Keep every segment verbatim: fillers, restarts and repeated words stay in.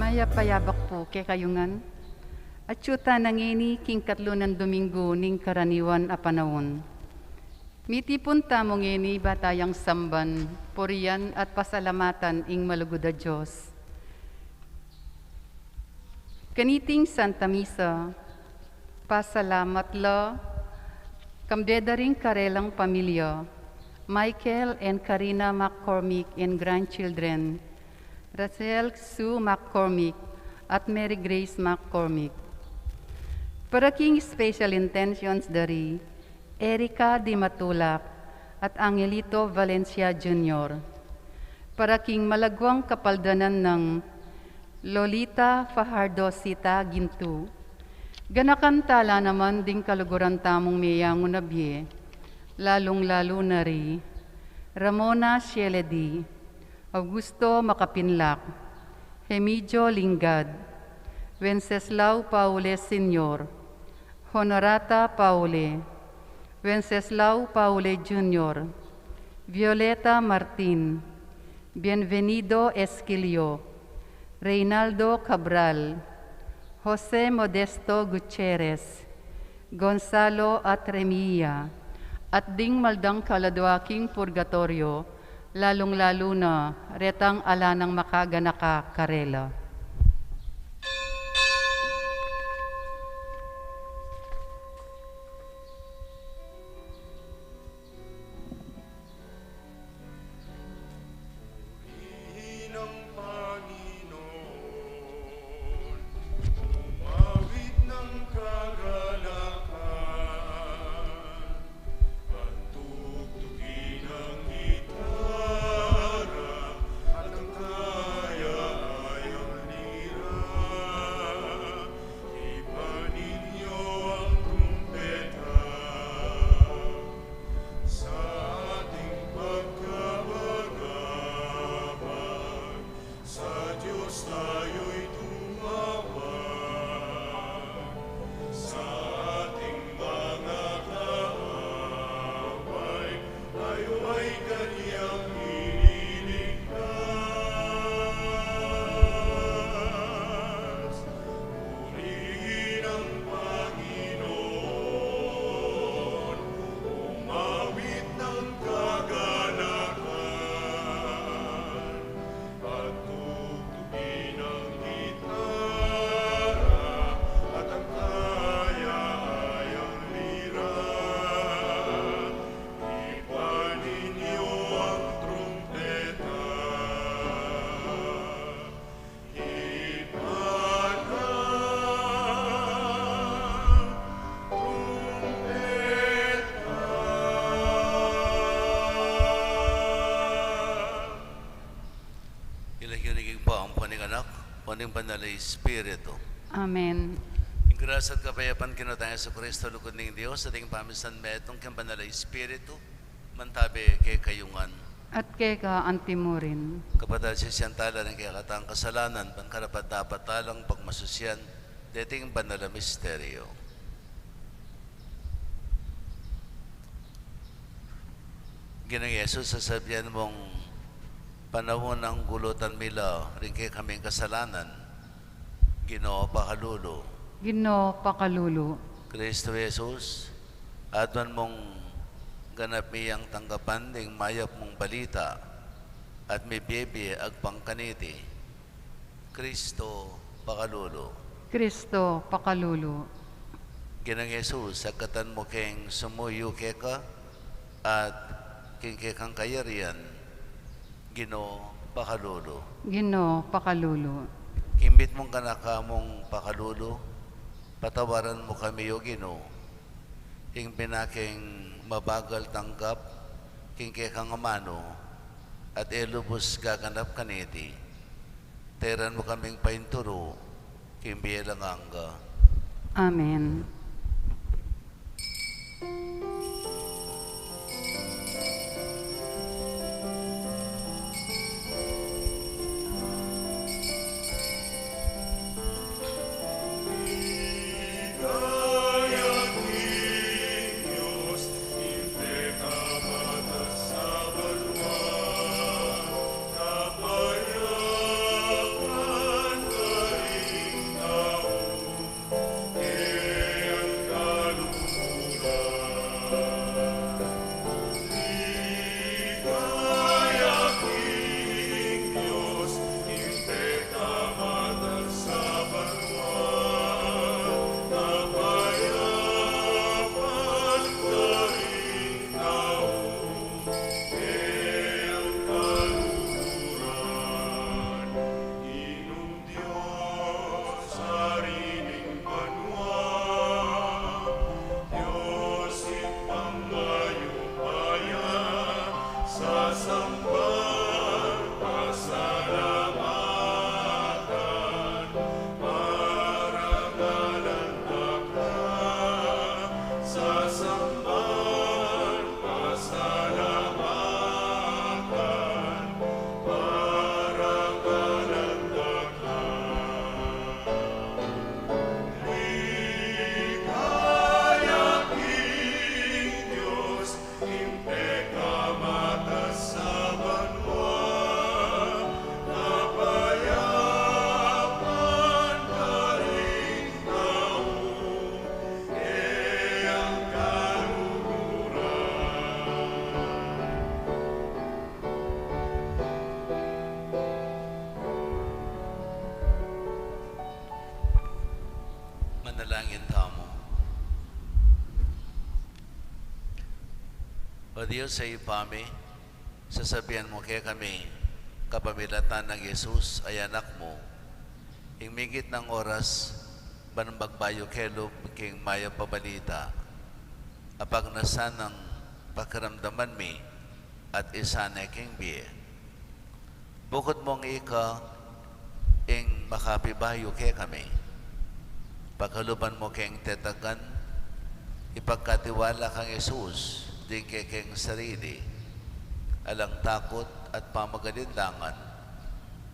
Mayap a yabak pu kekayu ngan. Atyu tana ngeni king katlu nang Dominggu ning karaniwan a panaun. Mitipun tamu ngeni ba tayang samban, purian at pasalamatan ing malugud a Dios. Kaniting Santa Misa, pasalamat la kambe da ring karelang pamilya, Michael and Karina McCormick and grandchildren, Rachel Sue McCormick at Mary Grace McCormick. Para king special intentions da ri Erica Di Matulak at Angelito Valencia Junior. Para king malagwang kapaldanan nang Lolita Fajardo Sita Gintu. Ganakan tala naman ding kaluguran tamung meyangu na bie, lalung-lalu na ri Ramona Sheledy, Augusto Makapinlak, Hemidio Lingad, Wenceslao Paule Senior, Honorata Paule, Wenceslao Paule Junior, Violeta Martin, Bienvenido Esquilio, Reynaldo Cabral, Jose Modesto Gutierrez, Gonzalo at Remia, at ding maldang kaladua king purgatoryo, lalung-lalu na retang ala nang makaganaka karela. Purihin ang Panginoon, umawit ng kagalakan, pagtugtugin ang gitara at ang kayang lira. Ipanin niyo ang trumpeta sa ating pagkabagabag. Sa Diyos tayo'y tumawag, sa ating mga kaaway, tayo ay kanyang ililigtas. Purihin ang Panginoon, umawit ng kagalakan, pagtugtugin ang gitara at ang kayang lira. Ipanin niyo ang trumpeta. Ipanin ang trumpeta. King lagyu ning Ibpa, ampon ning Anak, ampon ning Banal a Espiritu. Amen. Ing grasya at kapayapan ning Ginu tang Jesucristo, lugud ning Dios, at ing pamisan metung king Banal a Espiritu, mantabe kekayu ngan. At keka antimurin. Kapatad, sisian tala ring kekatang kasalanan, ban karapat-dapat talang pagmasusian deting banal a misteryo. Ginung Jesus, sasabian mung panaun nang gulutan mi la ring kekaming kasalanan, Ginu, pakalulu. Ginu, pakalulu. Kristo Jesus, aduan mung ganap mi yang tanggapan ding mayap mung balita, at mibie-bie agpang kaniti. Kristo, pakalulu. Kristo, pakalulu. Ginung Jesus, agkatan mu keng sumuyu keka, at king kekang kayarian, Ginu, pakalulu. Ginu, pakalulu. King mitmung ganaka mung pakalulu, patawaran mu kami, O Ginu, ing pinakeng mabagal tanggap king kekang amanu, at e lubus gaganap kaniti. Tairan mu kaming painturu king bie alang angga. Amen. O Dios a Ibpa mi, sasabian mu kekami, kapamilatan nang Jesus a Anak mu, ing migit nang oras ban magbayu kelub king mayap a balita, a pagnasan nang pakiramdaman mi at isane king bie. Bukud mung ika ing makapibayu kekami. Pakaluban mu keng tetagan, ipagkatiwala kang Jesus ding kekeng sarili, alang takut at pamagalinlangan,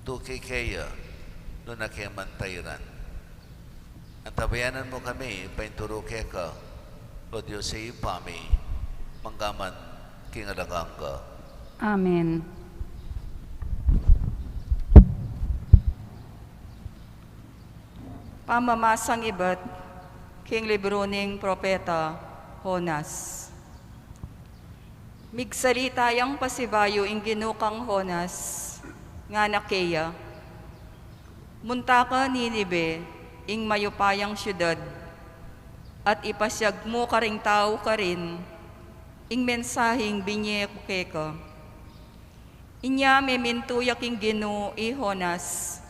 tuki keya nung ake man tairan. Antabayanan mu kami, painturu keka, O Dios a Ibpa mi, manggaman king alang angga. Amen. Pamamasang ibat king libru ning propeta Jonas. Migsalita yang pasibayu ing Ginu kang Jonas, ngana keya, "Munta ka Ninive, ing mayupayang siudad, at ipasiag mu karing tau karin ing mensaheng binye ku keka." Inya memintu ya king Ginu i Jonas,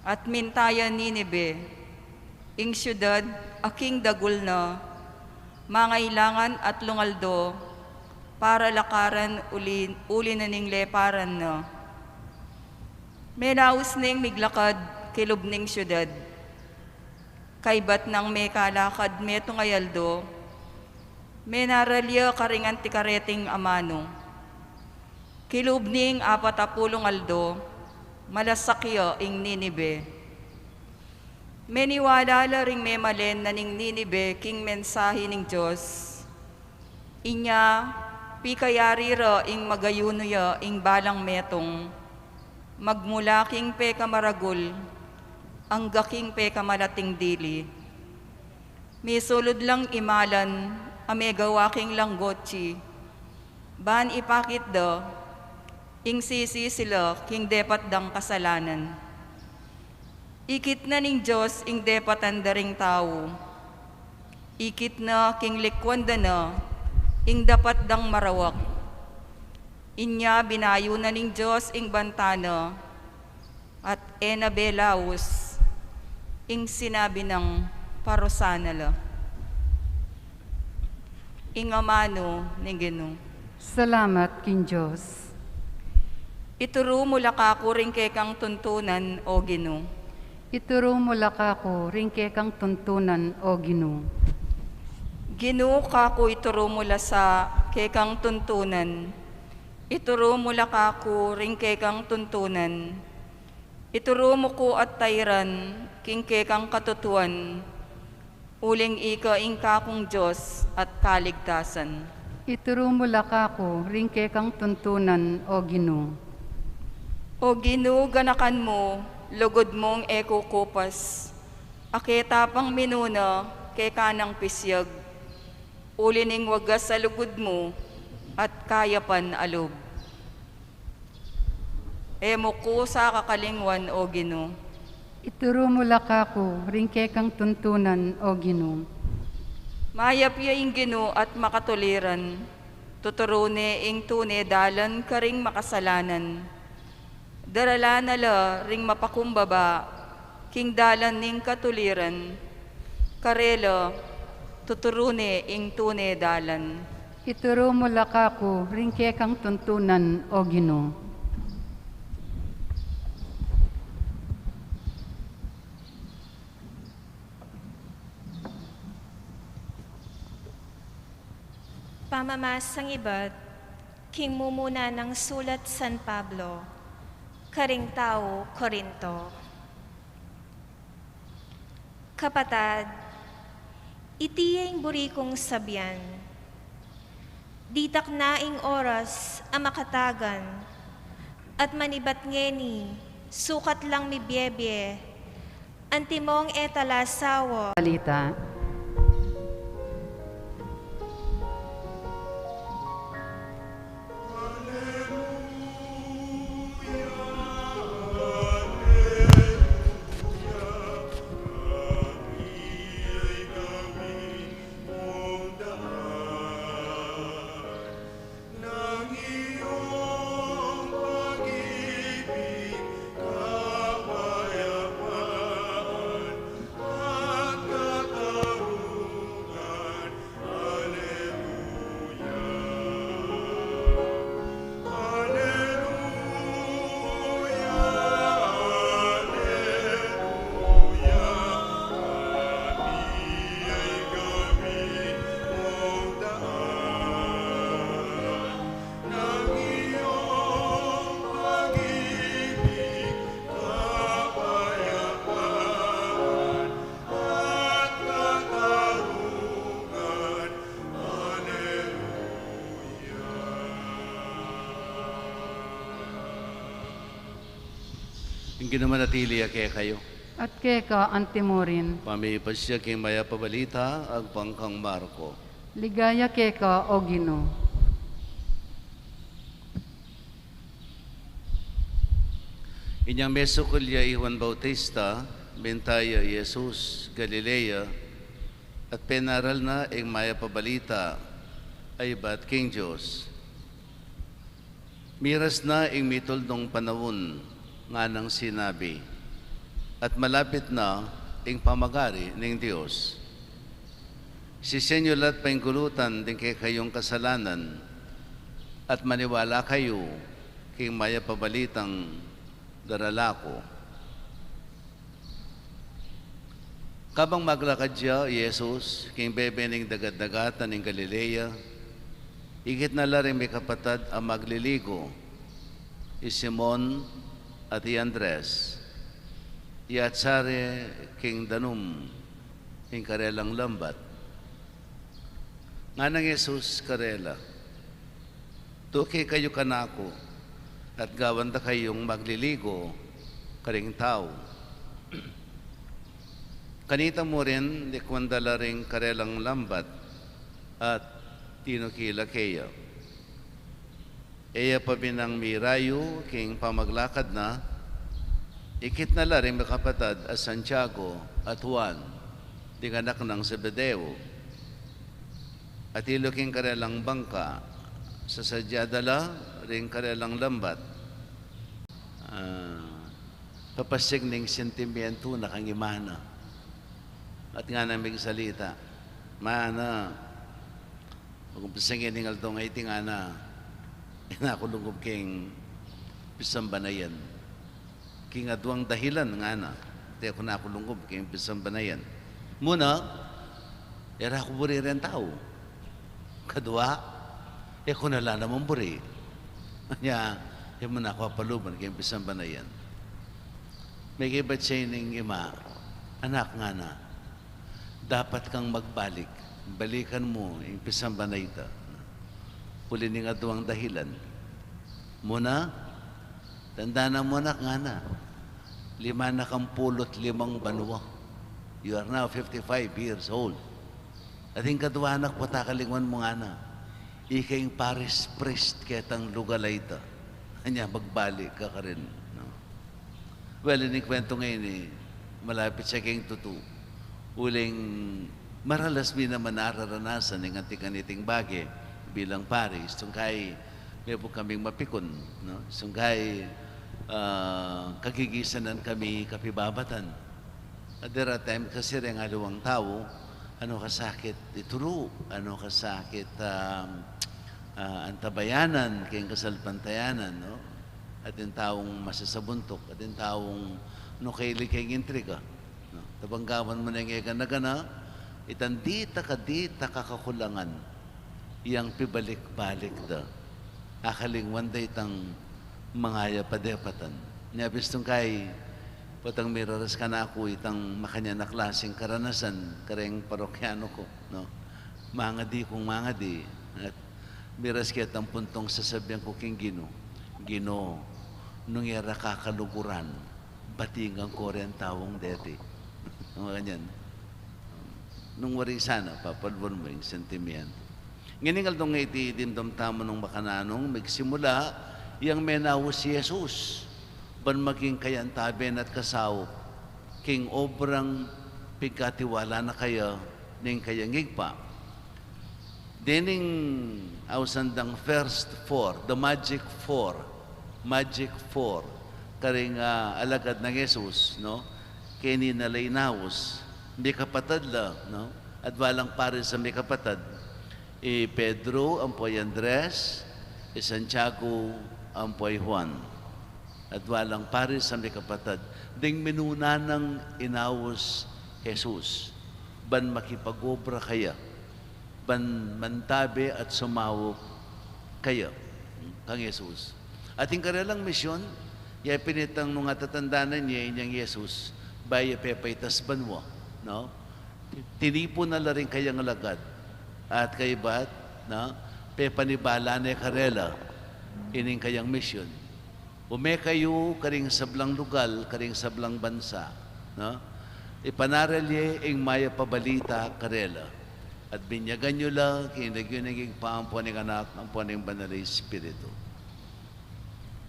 at minta ya Ninive, ing siudad a king dagul na, mangailangan atlung aldo para lakaran uli, uli na ning leparan na. Melaus neng miglakad kilub ning siudad. Kaybat nang mekalakad metung a aldo, menaral ya karing anti kareting amanu. Kilub ning apat a pulung aldo, malasak ya ing Ninive. Meniwala la ring memalen na ning Ninive king mensahe ning Dios. Inya, pikayari ra ing magayunu ya ing balang metung, magmula king pekamaragul angga king pekamalating dili. Misulud lang imalan a megawa king langgotsi, ban ipakit da ing sisisi la king depat dang kasalanan. Ikit na ning Dios ing depatan da ring tau. Ikit na king likuan da na ing dapat dang marawak. Inya binayu na ning Dios ing banta na, at e na belaus ing sinabi nang parusa na la. Ing amanu ning Ginu. Salamat king Dios. Ituru mu la kaku ring kekang tuntunan, O Ginu. Ituru mu la kaku ring kekang tuntunan, O Ginu. Ginu, kaku ituru mu la sa kekang tuntunan. Ituru mu la kaku ring kekang tuntunan. Ituru mu ku at tairan king kekang katutuan, uling ika ing kakung Dios at kaligtasan. Ituru mu la kaku ring kekang tuntunan, O Ginu. O Ginu, ganakan mu, lugud mung e kukupas, a ketapang minuna keka nang pisyag, uli ning wagas a lugud mu at kayapan a lub. E mu ku sa kakalingwan, O Ginu. Ituru mu la kaku ring kekang tuntunan, O Ginu. Mayap ya ing Ginu at makatuliran, tuturu ne ing tune dalan karing makasalanan. Daralan na la ring mapakumbaba king dalan ning katuliran, karela tuturu ne ing tune dalan. Ituru mu la kaku ring kekang tuntunan, O Ginu. Pamamasang ibat king mumuna nang sulat San Pablo karing tau Corinto. Kapatad, iti ya ing buri kung sabian, ditak na ing oras a makatagan, at manibat ngeni, sukat lang mibiebie, antimong e talasawa. Balita. Ginu manatili ya kekayu. At keka antimurin. Pamipasya king mayap a balita agpang kang Marko. Ligaya keka, o Ginu. Inyang mesukul ya i Juan Bautista, minta ya i Jesus Galilea, at penaral na ing mayap a balita a ibat king Dios. Miras na ing mituldung panaun, nganang sinabi, at malapit na ing pamagari ning Dios. Sisian yu la at painggulutan ding kekayung kasalanan, at maniwala kayu king mayap a balitang darala ku. Kabang maglakad ya i Jesus king bebe ning dagat-dagatan ning Galilea, ikit na la ring mikapatad a magliligo, i Simon at i Andres, i atsa re king danum ing karelang lambat. Nganang Jesus karela, tuki kayu kanaku, at gawan da kayung magliligo karing tau. Kanita mu rin, likwan da la ring karelang lambat, at tinuki la keya. E ya pa binang mirayu king pamaglakad na, ikit na la ring mikapatad a Santiago at Juan, ding anak nang Zebedeo, atilu king karelang bangka, sasadya da la ring karelang lambat. Ah, papasig ning sentimientu na kang ima na. At ngana migsalita, "Mana, mag-umpisa ngeni ing aldo a iti, ngana, e na ku lungub king pisamban a yan. King aduang dahilan," ngana, "e ku na ku lungub king pisamban a yan. Muna, e ra ku buri reng tau. Kadua, e ku na la naman buri. Anya, e mu na ku apaluban king pisamban a yan." Mekibat ya ining ima, "Anak," ngana, "dapat kang magbalik. Balikan mu ing pisamban a ita. Uli ning aduang dahilan. Muna, tandanan mu, anak," ngana, "lima na kang pulu't limang banua. You are now fifty-five years old. At ing kadua, anak, patakalingwan mu," ngana, "ika ing parish priest ketang lugal a ita. Anya, magbalik ka karin, no?" Well, ining kwentu ngeni, malapit ya king tutu. Uling maralas mi naman nararanasan ing anti kaniting bage bilang parish. Sungkay, mebu kaming mapikun, no? Sungkay, ah, kagigisanan kami kapibabatan. At there are times kasi reng aliwang tau, anu kasakit ituru, anu kasakit, um, ah, antabayanan king kasalpantayanan, no? Atin taung masasabuntuk, atin taung nukaili king intriga, no? Tabang gawan mu neng e gana-gana, itang ditak a ditak a kakulangan yang pibalik-balik da. Akalingwan da itang mangayap a depatan. Nya bistung kay, potang miraras kanaku itang makanyan a klaseng karanasan kareng parokyanu ku, no? Mangadi kung mangadi. At miras ketang puntung sasabian ku king Ginu, "Ginu, nung e ra ka kaluguran, batingan ko reng taung deti." Makanyan. Nung wari sana, papaluan mu ing sentimiento. Ngening aldo ngeni, dimdam tamu nung makananung migsimula yang menaus i Jesus ban maging kayantabe na't kasaup king obrang pigkatiwala na kaya ning kayang Ibpa. Dening ausan dang first four, the magic four, magic four, karing, ah, alagad nang Jesus, no? Keni na la inaus, mikapatad la, no? Adwa lang pari sa mikapatad, i Pedro ampo i Andres, i Santiago ampo i Juan. Adwa lang pari sa mikapatad, ding minuna nang inaus Jesus ban makipag-obra kaya, ban mantabe at sumaup kaya kang Jesus. At ing karelang misyon, ya pin itang nung atatandanan ye inyang Jesus, bayu ya pepaitas banua, no? Tinipun na la ring kayang alagad at kaybat, no? Pepanibala ne karela ining kayang misyon. Ume kayu karing sablang lugal, karing sablang bansa, no? Ipanaral ye ing mayap a balita karela. At binyagan yu la, king lagyu ning Ibpa, ampo ning Anak, ampo ning Banal a Espiritu.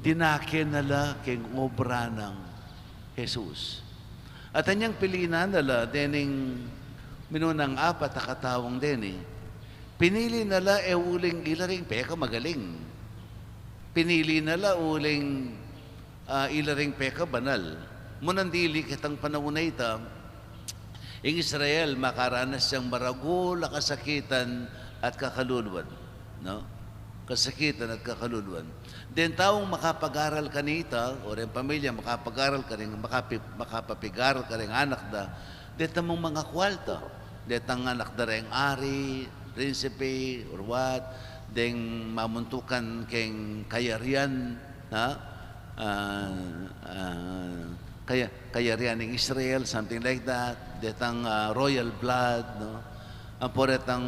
Dinake na la king obra nang Jesus. At anyang pilinan na la dening minunang apat a kataung deni, pinili na la e uling ila ring pekamagaling. Pinili na la uling, ah, ila ring pekabanal. Munang dili ketang panaun a ita, ing Israel makaranas yang maragul a kasakitan at kakaluluan, no? Kasakitan at kakaluluan. Deng taung makapag-aral kanita, o deng pamilya makapag-aral karing, makapi-, makapapigaral karing anak da, detang mung mangakua la ta, detang anak da reng ari, prinsipe, or what, deng mamuntukan keng kayarian, ha? Ah, ah, kaya-, kayarian ning Israel, something like that, detang, ah, royal blood, no? Ampo detang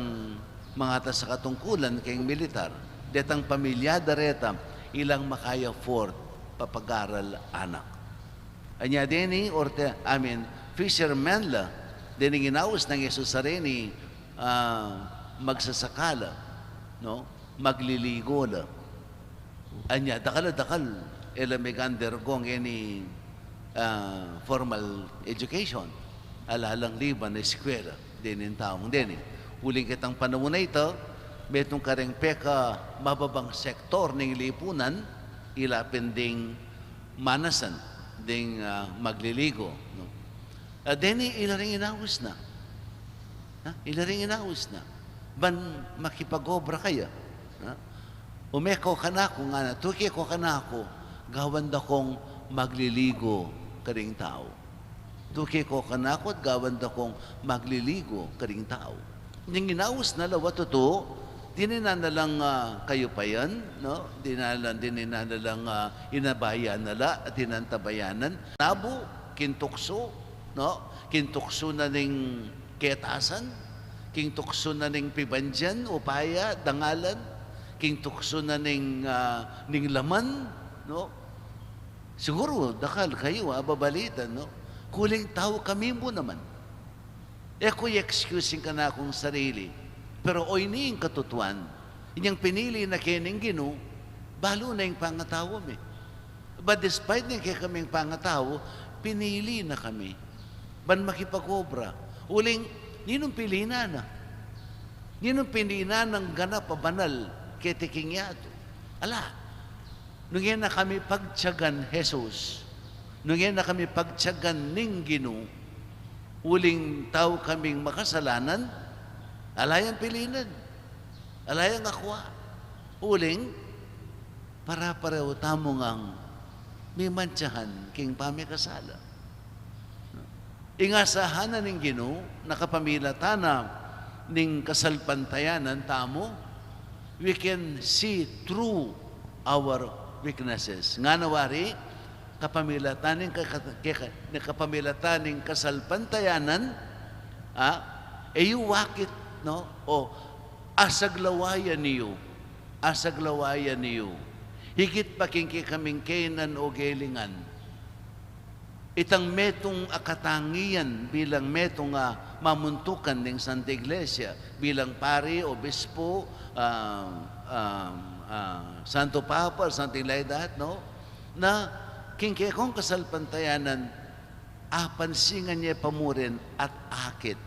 mangatas a katungkulan keng militar, detang pamilya da reta, ilang makaya afford papag-aral anak. Anya deni, or te, I mean, fisherman la, dening inaus nang Jesus a reni, ah, magsasaka la, no? Magliligo la. Anya, dakal a dakal, e la meg-undergo ngeni, ah, formal education. Ala lang liban na eskwela, dening taung deni. Uling ketang panaun a ita, metung kareng pekamababang sektor ning lipunan, ila pin ding manasan, ding, ah, magliligo, no? Ah, deni ila ring inaus na. Ha? Ila ring inaus na. Ban makipag-obra kaya. Ha? Ume ko kanaku, ngana, tuke ko kanaku, gawan da kong magliligo karing tau. Tuke ko kanaku at gawan da kong magliligo karing tau. Deng inaus na la, wa tutu, dinan na lang, ah, kayupayan, no? Dinan na lang, dinan na lang, ah, inabayan na la, at dinan tabayanan. Nabu, king tuksu, no? King tuksu na ning ketasan, king tuksu na ning pibandian, upaya, dangalan, king tuksu na ning, ah, ning laman, no? Siguru, dakal kayu, ah, babalitan, no? Uling tau kami mu naman. E ku i-excuse ing kanakung sarili, pero oyni ing katutuan, inyang pinili na kami ning Ginu, balu na ing pangatau mi. But despite ning kekaming pangatau, pinili na kami ban makipag-obra. Uling, ninung pilinan na? Ninung pilinan nang ganap a banal keti king yatu? Ala, nung e na kami pagtiyagan Jesus, nung e na kami pagtiyagan ning Ginu, uling tau kaming makasalanan, ala yang pilinan, ala yang akua. Uling, pare-parehu tamu ngang mimantyahan king pamikasala. Ing asahan na ning Ginu, na kapamilatan na ning kasalpantayanan tamu, we can see through our weaknesses. Ngana wari, kapamilatan ning ka-, ka-, ka-, na kapamilatan ning kasalpantayanan, ah, e yu wakit, no? O, asaglawayan yu, asaglawayan yu. Higit pa king kekaming kainan o gelingan. Itang metung a katangian bilang metung a mamuntukan ning Santa Iglesia, bilang pari, obispo, ah, ah, ah, Santo Papa, something like that, no? Na king kekong kasalpantayanan, apansingan ye pa mu rin at akit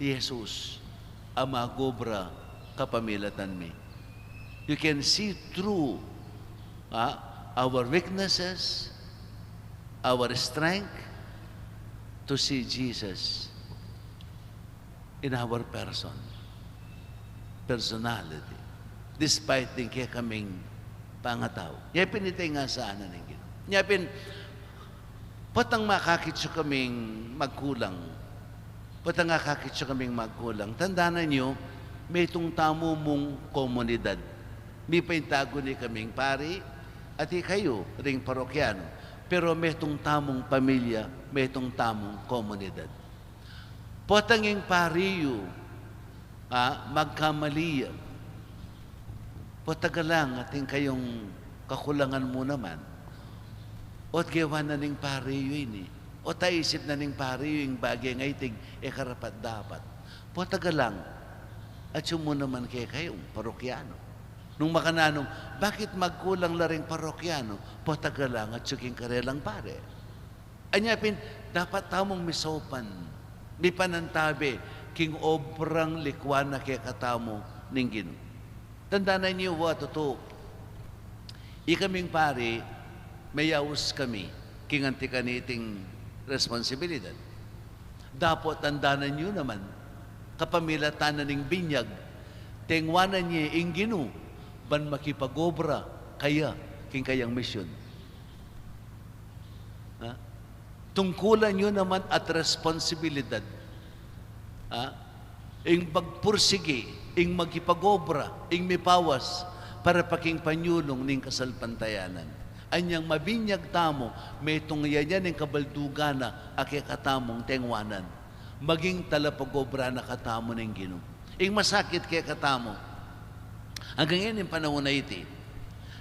i Jesus a mag-obra kapamilatan mi. You can see through, ah, our weaknesses, our strength, to see Jesus in our person, personality, despite ding kekaming pangatau. Nya pin ita ing asahan na ning Ginu. Nya pin, potang makakit yu kaming magkulang, potang makakit yu kaming magkulang, tandanan yu, metung tamu mung komunidad. Mipaintagun ne kaming pari, at ikayu ring parokyano, pero metung tamung pamilya, metung tamung komunidad. Potang ing pari yu, ah, magkamali ya, pota galang atin kayung kakulangan mu naman. Ot gewa na ning pari yu ini. Ot aisip na ning pari yu ing bage a iting e karapat-dapat. Potagalang, atyu mu naman kekayung parokyano. Nung makananung, bakit magkulang la ring parokyano? Potagalang, atyu king karelang pari. Anya pin, dapat tamung misaupan, mipanantabe king obrang likwan na kekatamu ning Ginu. Tandanan yu, wa, tutu, ikaming pari, meyaus kami king anti kaniting responsibilidad. Dapot tandanan yu naman, kapamilatan na ning binyag, tengwanan ye ing Ginu ban makipag-obra kaya king kayang misyon. Ha? Tungkulan yu naman at responsibilidad, ha, ing magpursigi, ing makipag-obra, ing mipawas para pa king panyulung ning kasalpantayanan. Anyang mabinyag tamu, metung ya ning kabaldugan na a kekatamung tengwanan. Maging talapag-obra na katamu ning Ginu. Ing masakit kekatamu, anggang ngeni ing panaun a iti,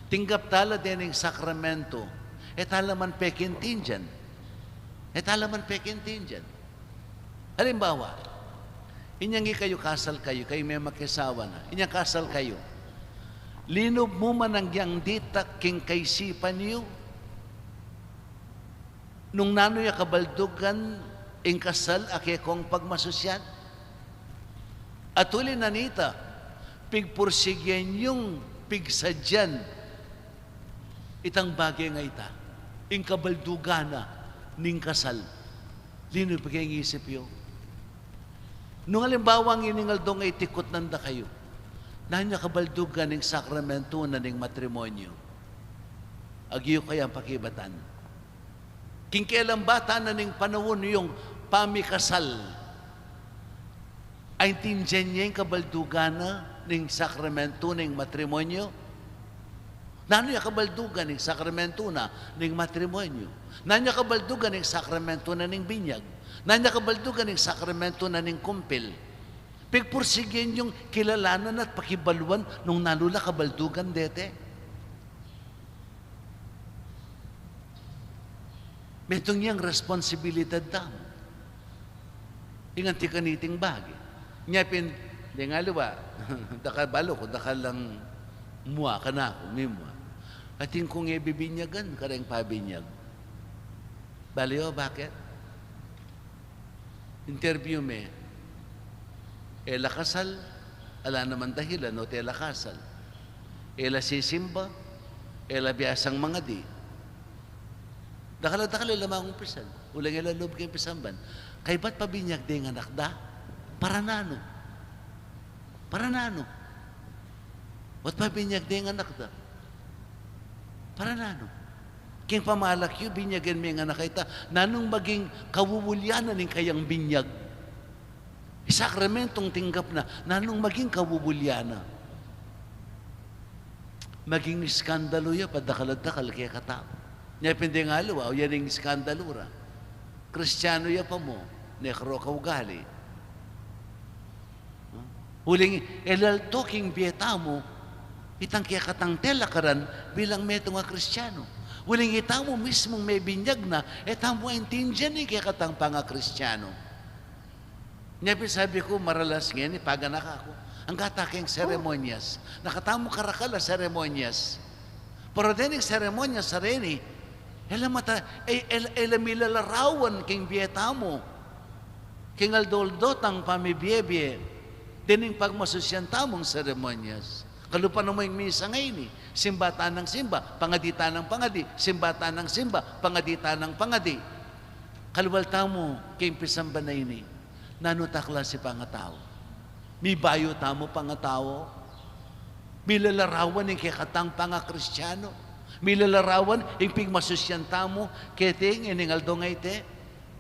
tinggap tala dening sakramento, e tala man pekintindian. E tala man pekintindian. Halimbawa, inyang ikayu kasal kayu, kayu me makisawa na, inyang kasal kayu, linub mu man anggiyang ditak king kaisipan yu nung nanu ya kabaldugan ing kasal a kekong pagmasusyan? At uli na nita, pigpursigyan yung pigsadyan itang bage a ita, ing kabaldugan na ning kasal. Linub ke ing isip yu? Nung alimbawa ngening aldo a iti kutnan da kayu, nanu ya kabaldugan ning sakramento na ning matrimonyo? Agyu kayang pakibatan. King kelang bata na ning panaun yung pamikasal, aintindian ye ing kabaldugan na ning sakramento ning matrimonyo? Nanu ya kabaldugan ning sakramento na ning matrimonyo? Nanu ya kabaldugan ning sakramento na ning binyag? Nanu ya kabaldugan ning sakramento na ning kumpil? Pigpursigyan yung kilalanan at pakibaluan nung nanu la kabaldugan dete. Metung yang responsibilidad tamu ing anti kaniting bage. Nya pin, deng aliwa, dakal, balu ku, dakal lang mua kanaku, mimua. Atin kung e bibinyagan kareng pabinyag. Balu yu bakit? Interview me, e la kasal, ala naman dahilan, o, e la kasal. E la sisimba, e la biasang mangadi. Dakal a dakal, e la mangumpisal. Uling e la lub king pisamban. Kaybat pabinyag deng anak da? Para nanu? Para nanu? Ot pabinyag deng anak da? Para nanu? King pamalak yu, binyagan me ing anak a ita, nanung maging kawuwulian na ning kayang binyag? Ing sakramentong tinggap na, nanung maging kawuwulian na? Maging iskandalu ya pa dakal a dakal kekatamu. Nya pin deng aliwa, o, yan ing iskandalu ra. Kristiano ya pa mu, ne ka ro kaugali. Uling e laldo king bie tamu itang kekatang telakaran bilang metung a Kristiano. Uling itamu mismung mebinyag na, e tamu aintindian ing kekatang pangakristiano. Nya pin sabi ku, maralas ngeni, paganaka ku, angga ta keng seremonyas. Nakatamu karakal a seremonyas. Pero dening seremonyas a reni, e la mata, e, e, e la milalarawan king bie tamu, king aldo-aldo tang pamibiebie, dening pagmasusyan tamung seremonyas. Kalupa na mu ing misa ngeni, simba ta nang simba, pangadi ta nang pangadi, simba ta nang simba, pangadi ta nang pangadi. Kalwal tamu king pisamban a ini, nanu ta klasi pangatau? Mibayu tamu pangatau? Milalarawan ing kekatang pangakristiano? Milalarawan ing pigmasusyan tamu keti ngening aldo a iti?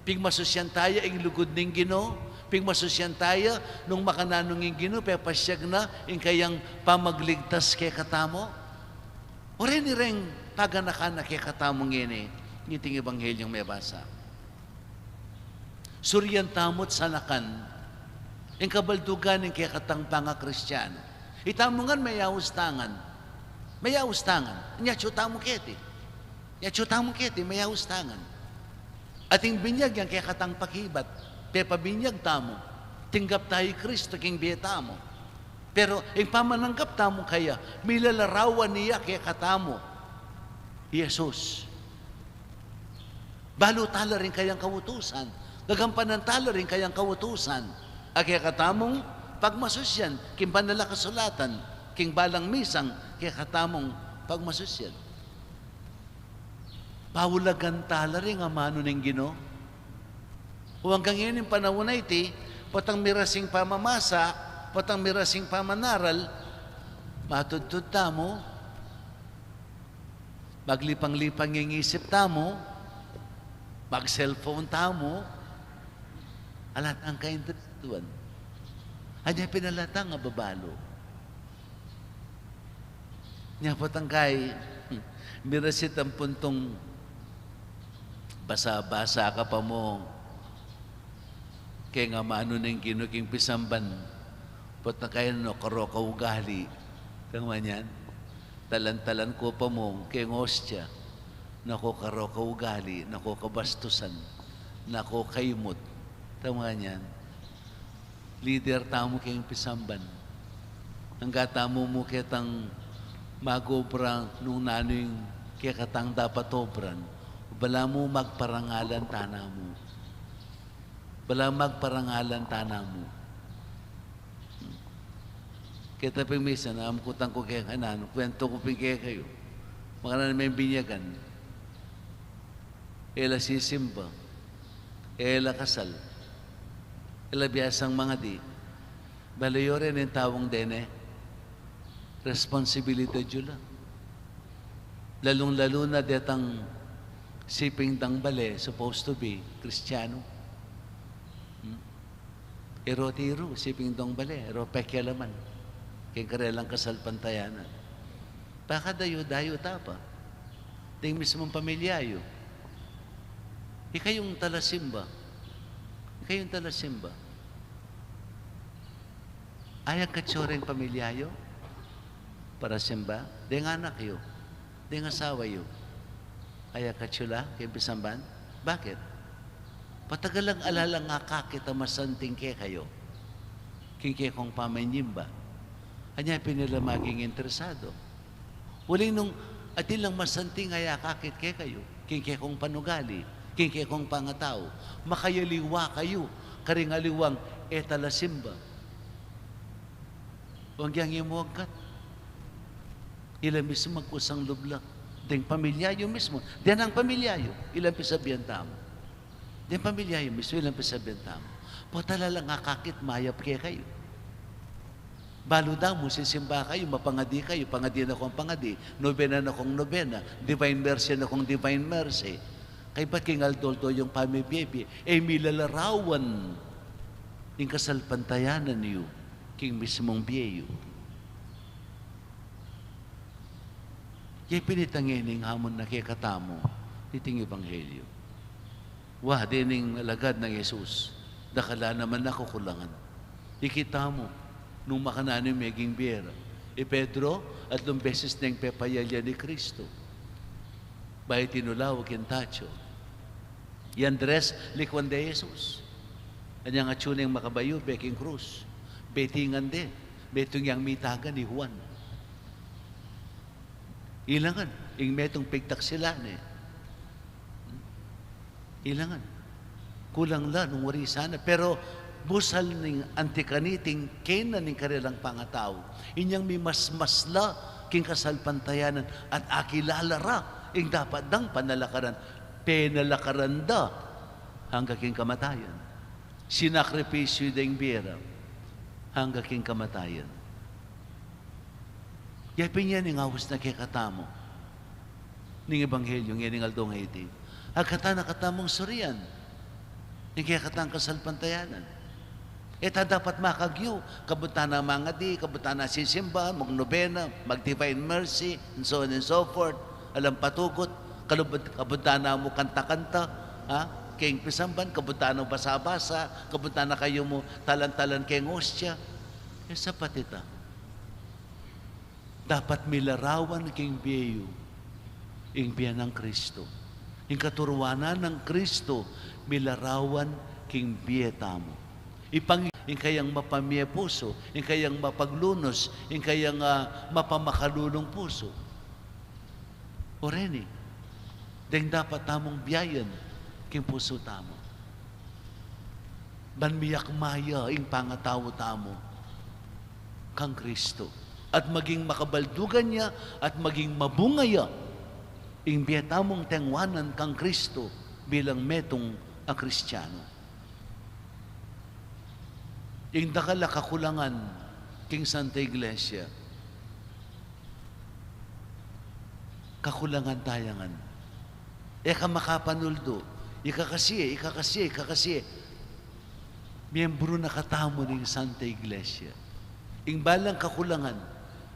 Pigmasusyan taya ing lugud ning Ginu? Pigmasusyan taya nung makananu ing Ginu, pepasyag na ing kayang pamagligtas kekatamu? O reni reng paganakan na kekatamu ngeni, niting ebanghelyo mebasa. Surian tamu't sanakan ing kabaldugan ning kekatang pangakristiano. Itamu ngan meyaus ta ngan. Meyaus ta ngan. Nya atyu tamu keti. Atyu tamung keti, mayaus ta ngan. Ating binyag yang kekatang pakibat, pepabinyag tamu, tinggap ta i Kristo king bie tamu. Pero ing pamananggap tamu kaya, milalarawan ya kekatamu i Jesus. Balu tala ring kayang kautusan, gagampanan tala ring kayang kautusan, a kekatamung pagmasusyan, king banal a kasulatan, king balang misang kekatamung pagmasusyan. Paulagan tala ring amanu ning Ginu. O anggang ining panaun a iti, potang mirasing pamamasa, potang mirasing pamanaral, matudtud tamu, maglipang-lipang ing isip tamu, mag-cellphone tamu, ala tang kainteresaduan. Anya pin ala tang ababalu. Nya potang kai, mirasing puntung basa-basa ka pa mu keng amanu ning Ginu king pisamban. Potang kai, nu karo kaugali. Tama nyan? Talan-talan ku pa mu keng ostia. Naku, karo kaugali, naku, kabastusan, naku, kaimut. Tama nyan? Lider tamu keng pisamban. Angga tamu mu ketang mag-obra nung nanu ing kekatang dapat obran. Balamu magparangalan tana mu. Balamu magparangalan tana mu. Keta pin misan, amkutan ku keng kanan, kwentu ku pin kekayu. Makananu meng binyagan. E la sisimba. E la kasal. E la biasang mangadi. Bale, yu rin ing taung dene, responsibilidad yu la. Lalung-lalu na detang siping dang bale, supposed to be Kristiyanu. Hmm? E ro tiru, siping dang bale, e ro pekialaman keng karelang kasalpantayanan. Pakadayu-dayu ta pa ding mismung pamilya yu. Ikayung talasimba. Ikayung talasimba. Ayag katsu ring pamilya yu para simba, deng anak yu, deng asawa yu. Ayag katsu la keng pisamban. Bakit? Patagal lang ala lang akakit a masanting kekayu king kekong pamanyimba. Anya pin ila maging interesado. Uling nung atin lang masanting a akakit kekayu king kekong panugali, king kekong pangatau, makayaliwa kayu karing aliwang e talasimba. Wang yang imuagkat. Ila mismu magkusang lub la. Deng pamilya yu mismu. Deng pamilya yu, ilang pisabian tamu. Deng pamilya yu mismu, ilang pisabian tamu. Potang ala lang akakit mayap kekayu. Balu da mu, sisimba kayu, mapangadi kayu, pangadi na kung pangadi, nobena na kung nobena, Divine Mercy na kung Divine Mercy. Kaybat king aldo-aldo yung pamibie-bie, e milalarawan ing kasalpantayanan yu king mismung bie yu. Ya pin ita ngening amun na kekatamu iting ebanghelyu. Wa, dening alagad nang Jesus, dakal la naman a kukulangan. Ikit tamu nung makananu ing meging bie ra. I Pedro, atlung beses neng pepayalyan i Kristo. Bayu tinulaw king tatsu. I Andres, likwan de Jesus. Anyang atsu neng makabayubek king krus, betingan de, metung yang mitagan i Juan. Ilangan, ing metung pigtaksilan e. Ilangan. Kulang la nung wari sana. Pero busal ning anti kaniting kena ning karelang pangatau. Inyang mimasmas la king kasalpantayanan at akilala ra ing dapat dang panalakaran. Penalakaran da angga king kamatayan. Sinakripisyu da ing bie ra angga king kamatayan. Ya pin yan ing aus na kekatamu ning ebanghelyu ngening aldo ngeni. Agkatan na katamung surian ing kekatang kasalpantayanan. E ta dapat makagyu, kabud tana mangadi, kabud tana sisimba, magnobena, mag-Divine Mercy, and so on and so forth. Alang patugut, kalubud, kabud tana mu kanta-kanta, ha? King pisamban, kabud tana basa-basa, kabud tana kayu mu talan-talan king ostia. E, sapat ita. Dapat milarawan king bie yu Ing bie nang Kristo. Ing katuruan nang Kristo, milarawan king bie tamu. Ipang-, ing kayang mapamie pusu, ing kayang mapaglunus, ing kayang, ah, mapamakalulung pusu. O reni, deng dapat tamung biayan king pusu tamu. Ban miyakma ya ing pangatau tamu kang Kristo. At maging makabaldugan ya at maging mabunga ya ing bie tamung tengwanan kang Kristo bilang metung a Kristiano. Ing dakal a kakulangan king Santa Iglesia, kakulangan taya ngan. E ka makapanuldu. Ika kasi, ika kasi, ika kasi. Miyembru na katamu ning Santa Iglesia. Ing balang kakulangan,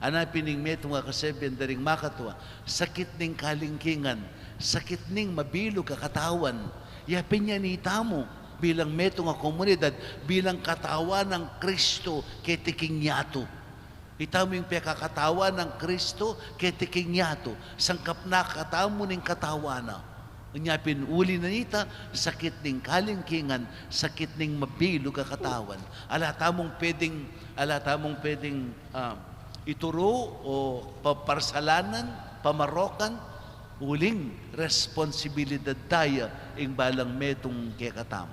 anapin ning metung a kasabian da ring makatua, sakit ning kalingkingan, sakit ning mabilug a katawan. Ya pin yan itamu bilang metung a komunidad, bilang katawan nang Kristo keti king yatu. Itamu ing pekakatawan nang Kristo keti king yatu, sangkap na katamu ning katawan na. Inya pin uli na nita, sakit ning kalingkingan, sakit ning mabilug a katawan. Ala tamung pwedeng, ala tamung pwedeng, ah, ituru o pa-, parsalanan, pamarokan, uling responsibilidad taya ing balang metung kekatamu.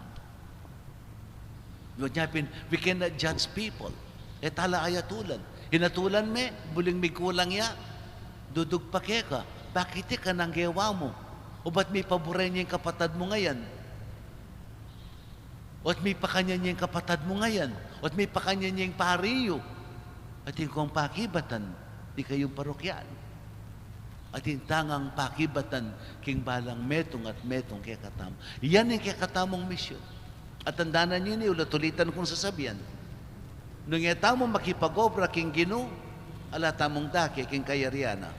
Inya pin, we cannot judge people. E tala ayatulan. Inatulan me, buling mikulang ya, dudugpa keka. Bakit ika nang gewa mu? O ba't mipaburen ya ing kapatad mu ngayan? O't mipakanyan ya ing kapatad mu ngayan? O't mipakanyan ya ing pari yu? Atin kong pakibatan, di kayu parokyal. Atin tangang pakibatan king balang metung at metung kekatamu. Yan ing kekatamung misyon. At tandanan yu ini, ulit-ulitan kung sasabian. Nung e tamu makipag-obra king Ginu, ala tamung dake king kayarian na.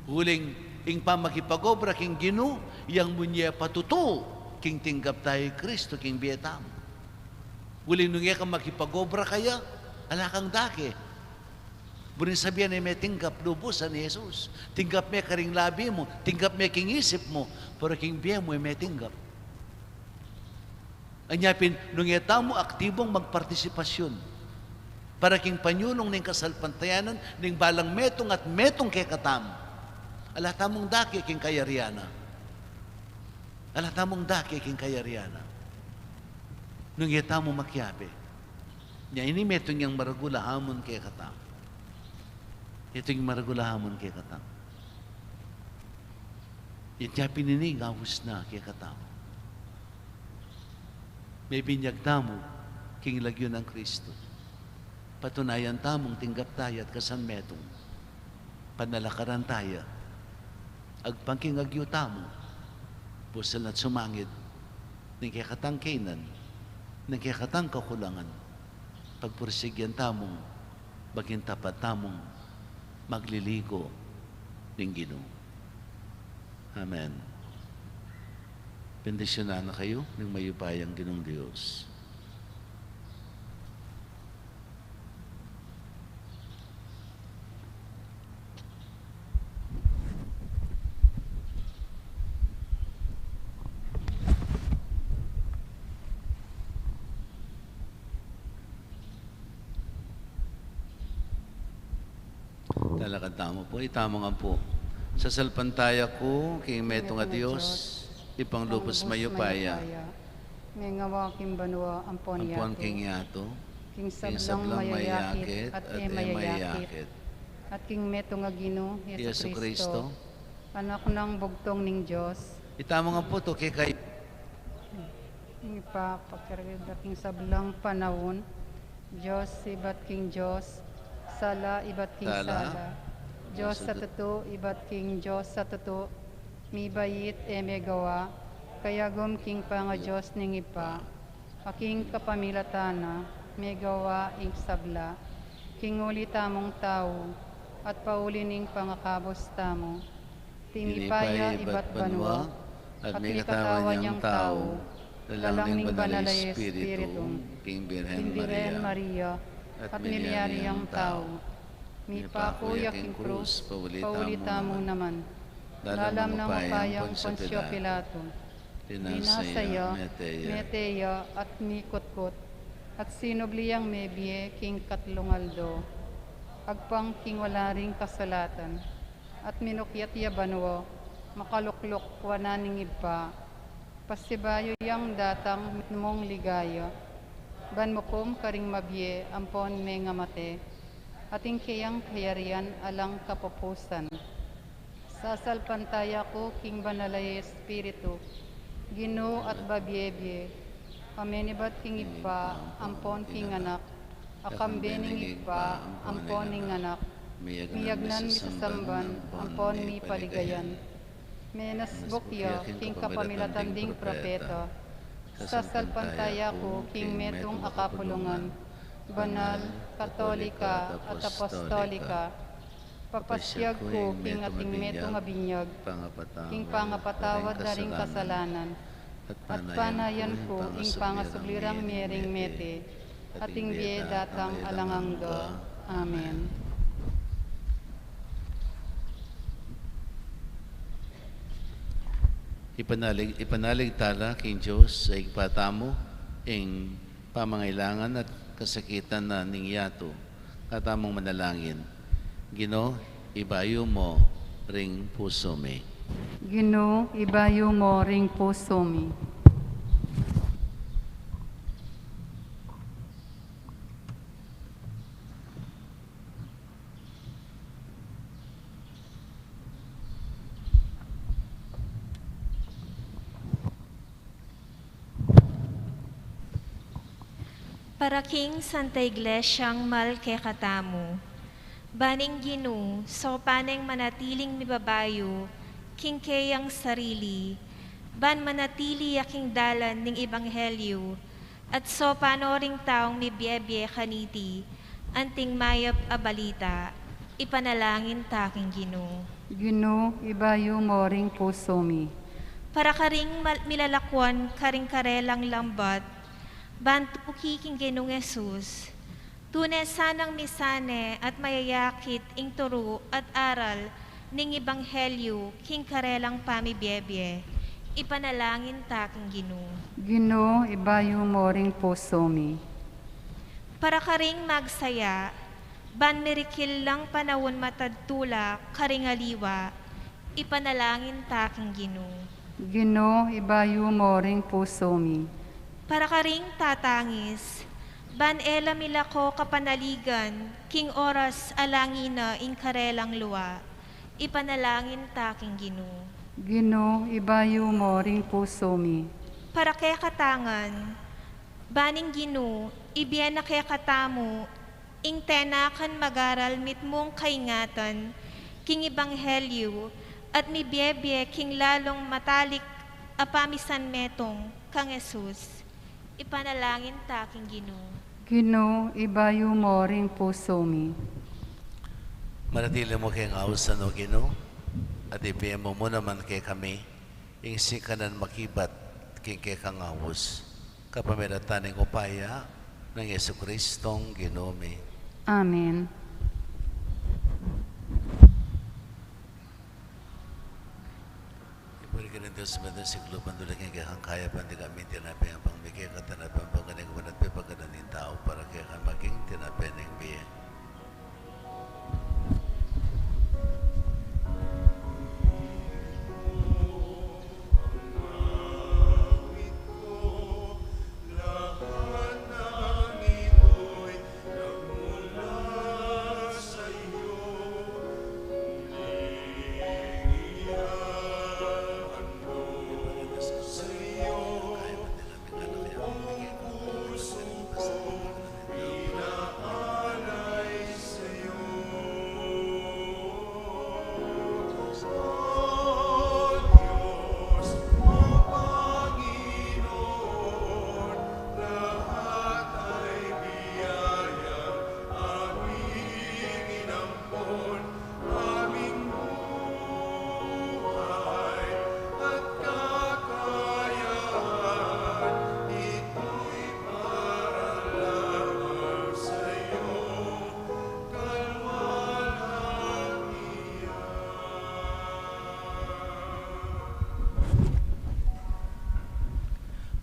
Uling ing pamakipag-obra king Ginu, yang munye patutu king tinggap taya i Kristo king bie tamu. Uling nung e ka makipag-obra kaya, ala kang dake. Buring sabian e me tinggap lubusan i Jesus. Tinggap me karing labi mu, tinggap me king isip mu, pero king bie mu e me tinggap. Anya pin, nung e tamu aktibong magpartisipasyun para king panyulung ning kasalpantayanan ning balang metung at metung kekatamu, ala tamung dake king kayarian na. Ala tamung dake king kayarian na. Nung e tamu makiabe. Nya ini metung yang maragul a hamon kekatamu. Metung yang maragul a hamon kekatamu. Nya pin ini ing aus na kekatamu. Mebinyag tamu king lagyu nang Kristo. Patunayan tamung tinggap taya at kasanmetung. Panalakaran taya. Agpang king agyu tamu, busal na't sumangid ning kekatang kaynan, ning kekatang kakulangan, pagpursigyan tamung maging tapat tamung magliligo ning Ginu. Amen. Bendisyunan na kayu ning mayupayang Ginung Dios. Talakad tamu pu, itamu ngan pu. Sasalpantaya ku king metung a Dios, Ibpang lubus mayupaya, mengawa king banua ampon king yatu, king sablang mayayakit at e mayayakit, at king metung a Ginu Jesucristo, Anak nang bugtung ning Dios. Itamu ngan pu tu kekay. Ing Ibpa, pakiramdam king sablang panaun, Dios ibat king Dios, sala ibat king sala, Dios a tutu ibat king Dios a tutu, mibait e megawa, kayagum king pangaDios ning Ibpa, a king kapamilatan na megawa ing sabla, king uli tamung tau, at pauli ning pangakabus tamu. Tinipa ya ibat banua, at mikatawan yang tau, lalang ning Banal a Espiritu, king Birhen Maria, at milyari yang tau. Mipaku ya king krus, pauli tamu naman. Lalam na mupayang Poncio Pilato. Linasa ya, mete ya, at mikutkut, at sinubli yang mebie king katlung aldo. Agpang king wala ring kasalatan, at minukyat ya banua, makalukluk wanan ning Ibpa. Pasibayu yang datang mitmung ligaya, ban mukum karing mabie ampon mengamate, at ing keyang kayarian alang kapupusan. Sasalpantaya ku king Banal a Espiritu, Ginu at babie-bie, a menibat king Ibpa ampon king Anak, a kambe ning Ibpa ampon ning Anak, miyagnan misasamban ampon mipaligayan. Menasbuk ya king kapamilatan ding propeta. Sasalpantaya ku king metung a kapulungan, banal, katolika, at apostolika. Papasiag ku king ating metung a binyag, king pangapatawad da ring kasalanan, at panayan ku ing pangasubli rang mie ring mete, at ing bie datang alang angga. Amen. Ipanalig, ipanalig tala king Dios a Ibpa tamu ing pamangailangan at kasakitan na ning yatu. Katamung manalangin. Ginu, ibayu mu ring pusu mi. Ginu, ibayu mu ring pusu mi. Para king Santa Iglesiang mal kekatamu. Ban ing Ginu, saupan neng manatiling mibabayu king keyang sarili, ban manatili ya king dalan ning ebanghelyu, at saupan no ring taung mibie-bie kaniti anting mayap a balita. Ipanalangin ta king Ginu. Ginu, ibayu mu ring pusu mi. Para karing mal-, milalakwan karing karelang lambat, ban tuki king Ginung Jesus, tune sanang misane at mayayakit ing turu at aral ning ebanghelyu king karelang pamibie-bie. Ipanalangin ta king Ginu. Ginu, ibayu mu ring pusu mi. Para karing magsaya, ban mirikil lang panaun matadtu la karing aliwa. Ipanalangin ta king Ginu. Ginu, ibayu mu ring pusu mi. Para karing tatangis, ban e la milako kapanaligan king oras a langi na ing karelang lua. Ipanalangin ta king Ginu. Ginu, ibayu mu ring pusu mi. Para kekatang ngan, ban ing Ginu, ibie na kekatamu ing tenakan mag-aral mitmung kaingatan king ebanghelyu, at mibie-bie king lalung matalik a pamisanmetung kang Jesus. Ipanalangin ta king Ginu. Ginu, ibayu mu ring pusu mi. Manatili mu keng ausan, O Ginu, at ibie mu mu naman kekami ing sikanan makibat king kekang aus, kapamilatan ning upaya nang Jesucristong Ginu mi. Amen. Iburi ka ning Dios, metung siklu, panduli king kekang kayapan, dikami ing tinape ning pamikekatan, at pampanganing banat pepaganan ning tau, para kekami maging tinape ning bie.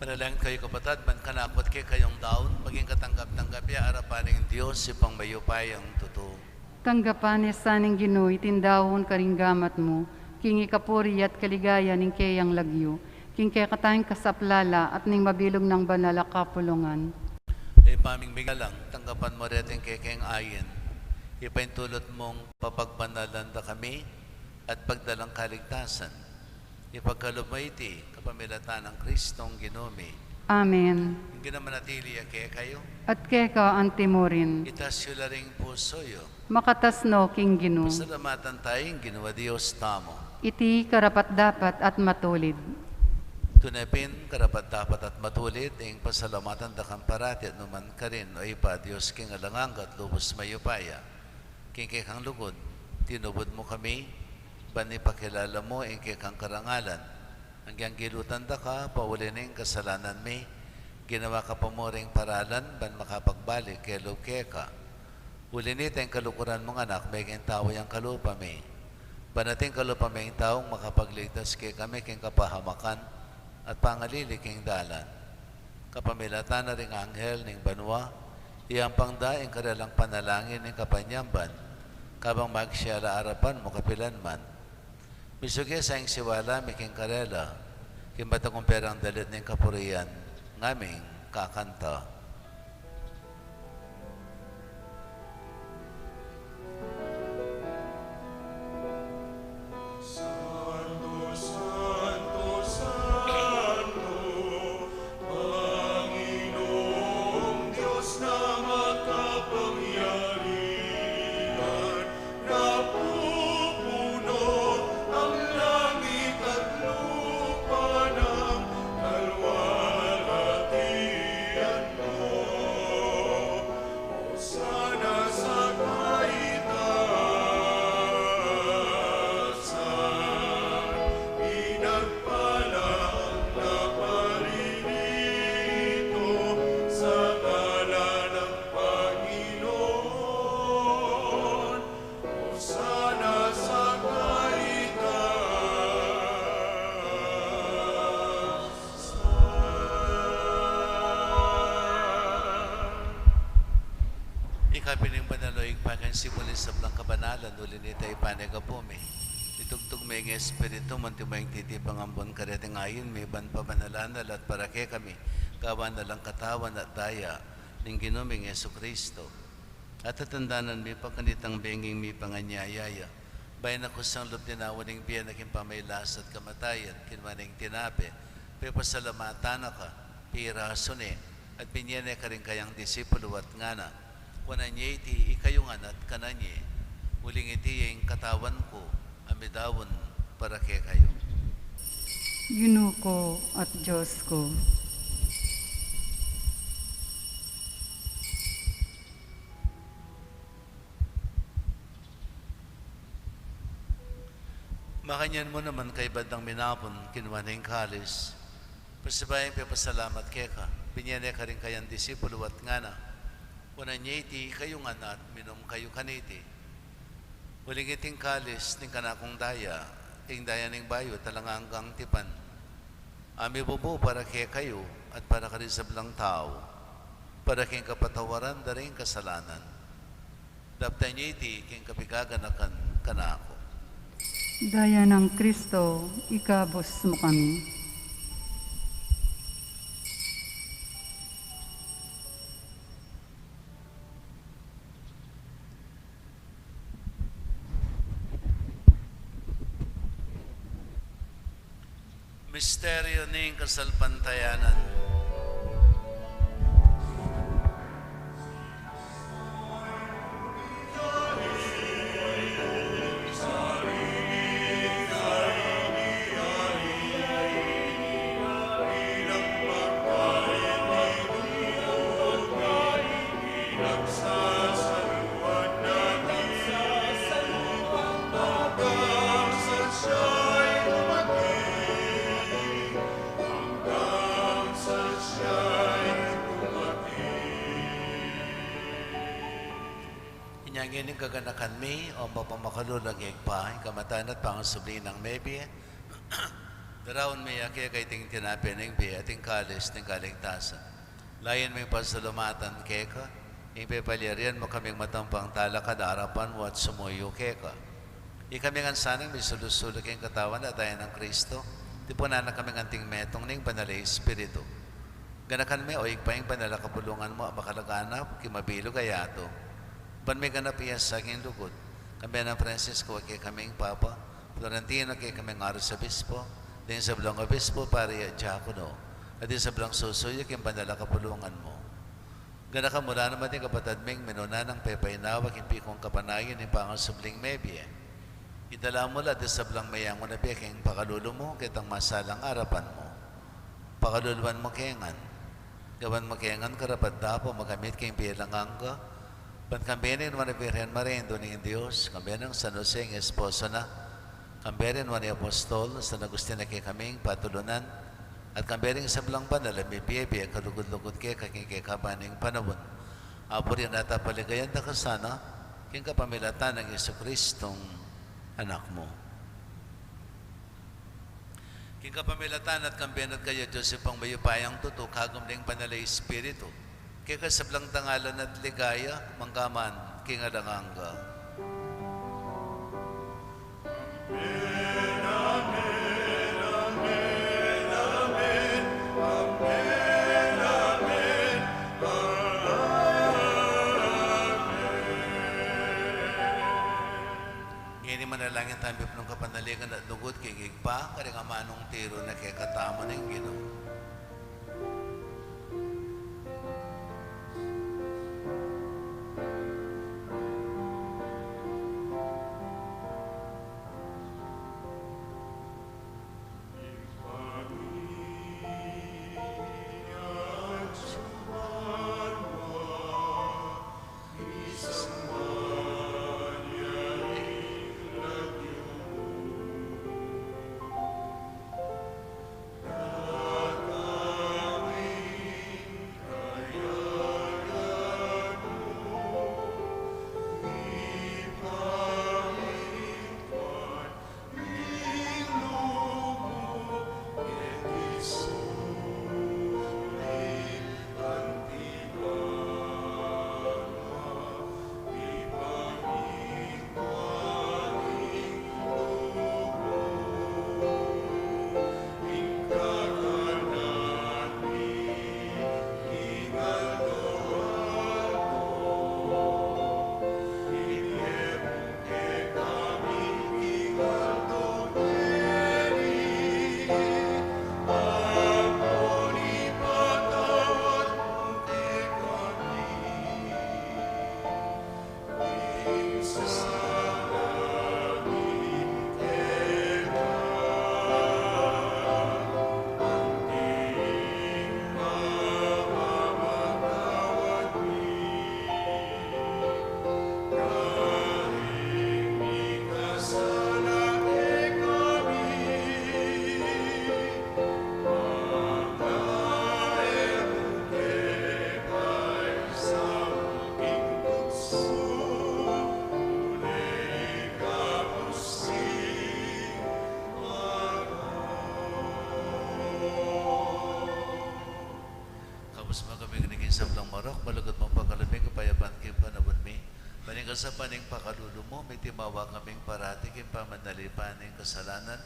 Manalangin kayu, kapatad, ban kanaku at kekayung daun maging katanggap-tanggap ya arapan ning Dios, Ibpang mayupayang tutu. Tanggapan ne sa ning Ginu iting daun karing gamat mu, king ikapuri at kaligayan ning keyang lagyu, king kekatang kasaplalan at ning mabilug nang banal a kapulungan. Ibpa ming megalang, tanggapan mu reting kekeng ain, ipaintulud mung papagbanalan da kami at pagdalang kaligtasan. Ipagkalub mu iti kapamilatan nang Kristong Ginu mi. Amen. Ing Ginu manatili ya kekayu. At keka antimurin. Itas yu la ring pusu yu. Makatas no king Ginu. Pasalamatan tamu ing Ginu a Dios tamu. Iti karapat-dapat at matulid. Tune pin karapat-dapat at matulid ing pasalamatan da kang parati at nukarin man, O Ibpa, Dios king alang angga at lubus mayupaya. King kekang lugud, tinubud mu kami, ban ipakilala mu ing kekang karangalan. Agyang gilutan da ka, pauli ning kasalanan mi, ginawa ka pa mu ring paralan, ban makapagbalik kami keka. Uli nita ing kaluguran mung Anak, meging tau yang kalupa mi. Ban ating kalupa ming taung makapagligtas kekami king kapahamakan at pangalili king dalan. Kapamilatan na ring anghel ning banua, iyampang da ing karelang panalangin ning kapanyamban, kabang magsiyala arapan mu kapilan man. Misuke sa ing siwala mi king karela, king matagumpay rang dalit ning kapurian, ngaming kakanta. Santo, santo, santo, Panginoong Diyos na makapangyarihan, napupuno ang langit at lupa ng kalwalhatian mo. Hosana sa kaitaasan, pinagpala ang naparirito sa ngalan ng Panginoon. Hosana sa kaitaasan. Ika pin ing banal, O Ibpa, king simul ning sablang kabanalan, uli nita ipanyawad mu kami. Itugtug mu ing Espiritu mu, anti mo ing titipan ambun kareting ain mi, ban pabanalan na la at para kekami gawan na lang katawan at daya ning Ginu ming Jesucristo. At tatandanan mi pa kanitang benging mipanganyaya ya, bayu na kusang lub tinawan ing bie na king pamagkasakit at kamatayan, kinua ne ing tinape, pepasalamatan na ka, pirasu ne, at binye ne karing kayang disipulu at ngana: Kunan ye iti ikayu ngan at kanan ye, uling iti ya ing katawan ku a midaun para kekayu. Ginu ku at Dios ku. Makanyan mu naman, kaybat dang minapun, kinua ne ing kalis, pasibayu yang pepasalamat keka, binye ne karing kayang disipulu at ngana: Kunan ye iti ikayu ngan at minum kayu kaniti, uling iti ing kalis ning kanakung daya, ing daya ning bayu at alang anggang tipan, a mibubu para kekayu at para karing sablang tau, para king kapatawaran da ring kasalanan. Daptan ye iti king kapaganakan kanaku. Daya nang Kristo, ikabus mu kami. Misteryu ning kasalpantayanan. Inya ngeni ing kaganakan mi, o mapamakalulu ning Ibpa, ing kamatayan at pangasubli nang mebie, Daraun mi keka iting tinape ning bie at iting kalis ning kaligtasan. Layun ming pasalamatan keka, ing pepalyarian mu kaming matampang talakad arapan mu at sumuyu keka. Ikami ngan sanang misulu-sulu king katawan at daya nang Kristo, tipunan na kami ngan anting metung ning Banal a Espiritu. Ganakan me, o Ibpa, ing banal a kapulungan mu a makalaganap king mabilug a yatu. Ban miganap ya sa king lugud, kambe nang Francisco a kekaming Papa, Florentino a kekaming Arsobispo, ding sablang obispo, pari at diakono, at ding sablang susuyu king banal a kapulungan mu. Ganakan mu la naman ding kapatad ming minuna nang pepainawa king pikung kapanayan ning pangasubling mebie. Idala mu la ding sablang meyangu na bie king pakalulu mu, ketang masalang arapan mu. Pakaluluan mu ke ngan. Gawan mu ke ngan karapat-dapat makamit king bie alang angga. Ban kambe ning Nuan a Virgen Maria, Indu ning Dios, kambe nang San Jose, ing esposo na, kambe ring Nuan a Apostol, San Agustin a kekaming patulunan, at kambe ring sablang banal a mibie-bie kalugud-lugud keka king kekaban ning panaun. Apurian at apaligayan da ka sana, king kapamilatan nang Jesucristong Anak mu. King kapamilatan na at kambe na at kaya, Dios Ibpang mayupayang tutu, kagum ning Banal a Espiritu, keka ing sablang dangalan at ligaya, mangga man king alang angga. Ngeni manalangin tamu king panaligan at lugud king Ibpa, karing amanung tiru na kekatamu ning Ginu. Kabus makami king sablang marok, malugud mung pakalubi, kapayapan king panaun mi. Ban king kasapan ning pakalulu mu, mitimawa kaming parati king pamanalipan ning kasalanan,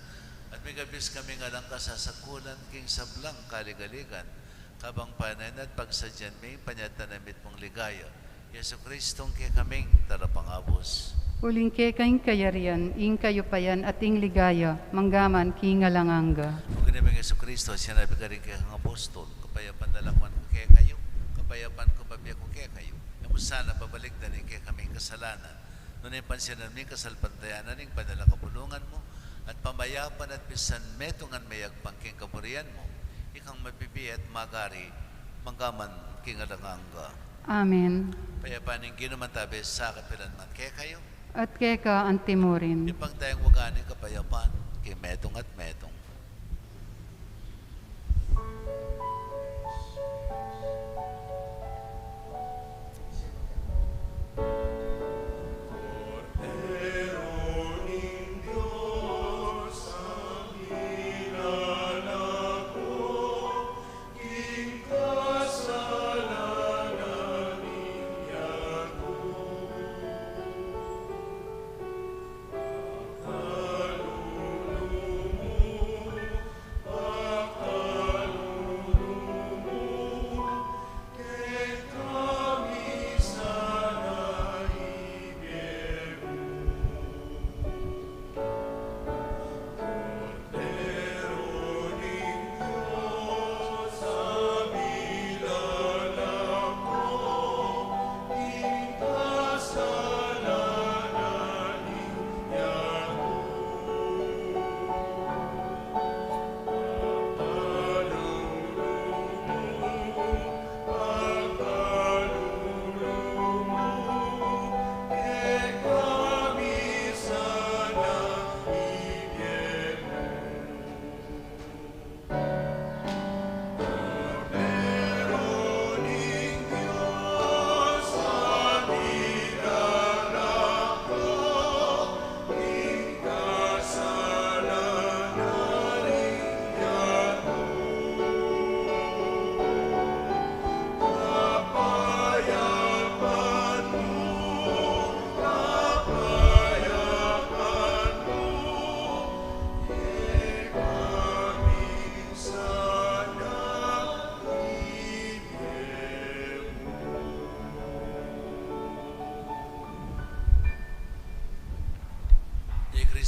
at migabis kami ngan alang kasasakulan king sablang kaligaligan, kabang panayan at pagsadyan mi ing panyatang na mitmung ligaya, Jesucristong kekaming Talapangabus. Uling keka ing kayarian, ing kayupayan, at ing ligaya, mangga man king alang angga. Pag-ibpa ming Jesucristo, sinabi mu karing kekang apostol, kapayapan lalakwan ku kekayu, kapayapan ku bibie ku kekayu. E mu sana babalikdan ing kekaming kasalanan, nune pansinan mu ing kasalpantayanan ning banal a kapulungan mu, at pamayapan at misan metung ngan meyagpang king kaburian mu, ikang mabibie at magari, mangga man king alang angga. Amen. Ing kapayapan ning Ginu manatili sa kapilan man kekayu. At keka antimurin. Ibpa, ing wagas ning kapayapan, king metung at metung.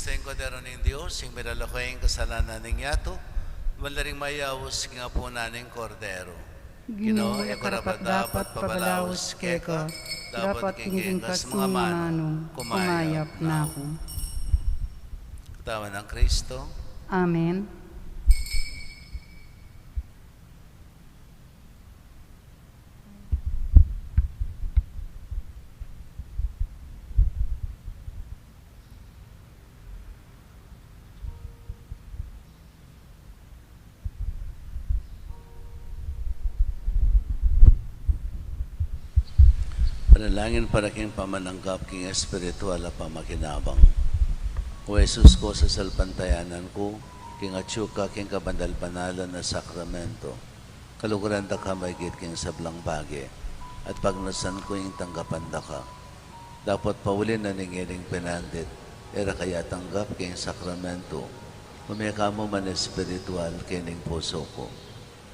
Ing Kordero ning Dios, ing miralako ing kasalanan ning yatu, ban la ring mayaus king apunan ning Kordero. Ginu, e ku karapat-dapat pabalaus keka, dapot king keka mung amanu, kumayap na ku. Katawan nang Kristo. Amen. Panalangin para king pamananggap king espiritual a pamakinabang. O Jesus ku, sasalpantayanan ku king atyu ka king kabanal-banalan a sakramento. Kaluguran da ka maigit king sablang bage, at pagnasan ku ing tanggapan da ka. Dapot pauli na ning ining pinandit, e ra ka ya tanggap king sakramento, ume ka mu man espiritual king pusu ku.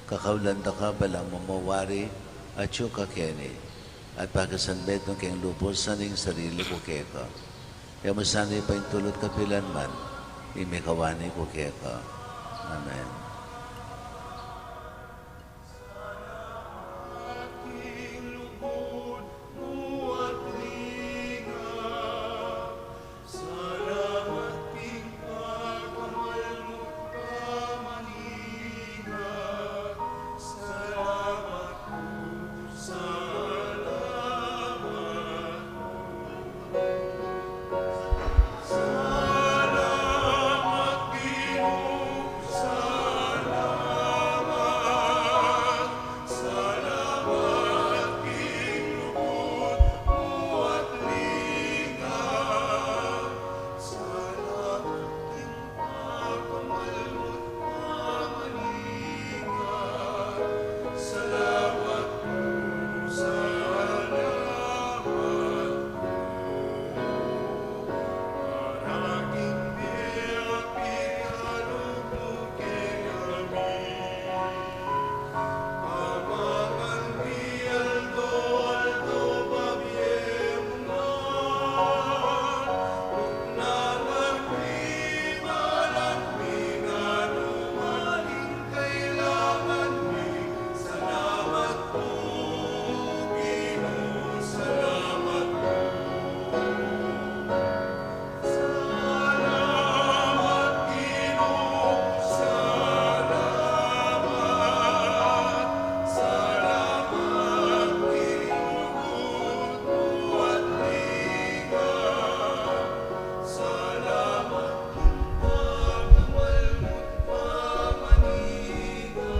Kakaulan da ka balamu mu wari atyu ka keni, at pakisanmetung king lubus ing sarili ku keka. E mu sana ipaintulut kapilan man ing mikawani ku keka. Amen.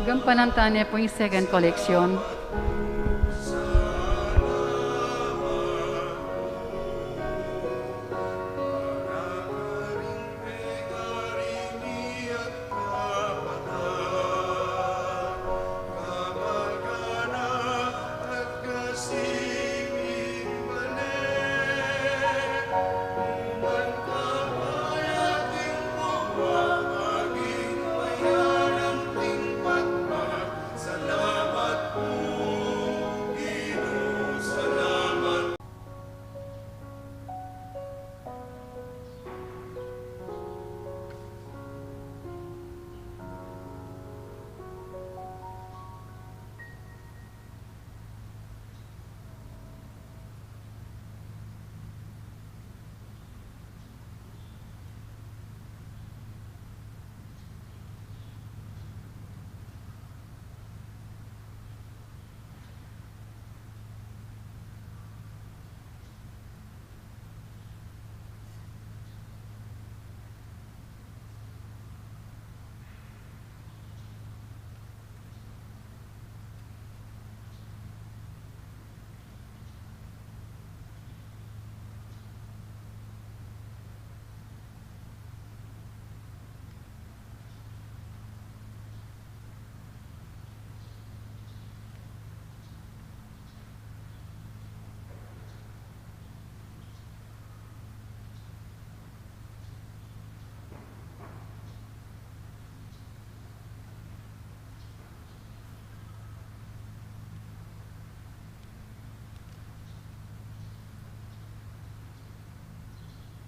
Gampanan tane pu ing second collection.